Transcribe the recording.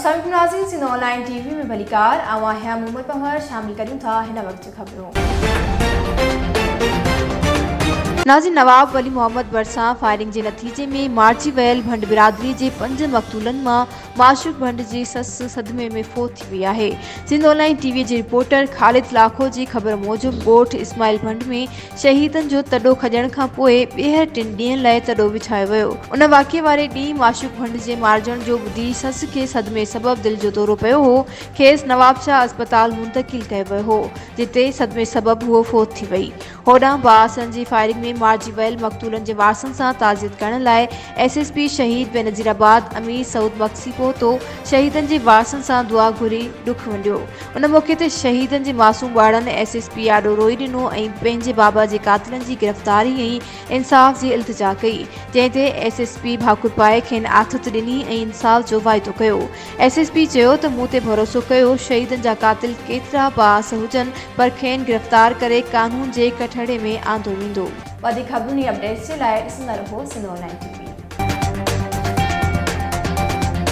السلام عليڪم ناظرين Sindh on line T V ۾ ڀليڪار آئون آهيان محمد پنهور شامل ڪريون ٿا هن وقت جون خبرون. ناظرين نواب ولي محمد ڀرسان فائرنگ جي نتيجي ۾ مارجي ويل ڀنڊ برادري جي پنج مقتولن مان معشوق ڀنڊ جي سس صدمي ۾ فوت ٿي وئي آهي Sindh on line T V جي رپورٽر خالد لاکو جي خبر موجب ڳوٺ اسماعيل ڀنڊ ۾ شهيدن جو تڏو کڄڻ کان پوء ٻيهر ٽن ڏينهن لاء تڏو وڇايو ويو. ان واقعي واري ڏينهن معشوق ڀنڊ جي مارجڻ جو ٻڌي سس کي صدمي سبب دل جو دورو پيو هو، کيس نوابشاهه اسپتال منتقل ڪيو ويو هو، جتي صدمي سبب هوء فوت ٿي وئي. هوڏانهن بااثرن جي فائرنگ ۾ مارجي ويل مقتولن جي وارثن سان تعزيت ڪرڻ لاء ايس ايس پي شهيد بينظيرآباد امير سعود مگسي پهتو، شهيدن جي وارثن سان دعا گهري ڏک ونڊيو. ان موقعي تي شهيدن جي معصوم ٻارڙن ايس ايس پي آڏو روئي ڏنو ۽ پنهنجي بابا جي قاتلن جي گرفتاري ۽ انصاف جي التجا ڪئي، جنهن تي ايس ايس پي ڀاڪر پائي کين آٿت ڏني ۽ انصاف جو واعدو ڪيو. ايس ايس پي چيو ته مون تي ڀروسو ڪيو، شهيدن جا قاتل ڪيترا بااثر هجن پر کين گرفتار ڪري قانون جي ڪٽهڙي ۾ آندو ويندو. وڌيڪ خبرن ۽ اپڊيٽس جي لاء ڏسندا رهو Sindh on line T V.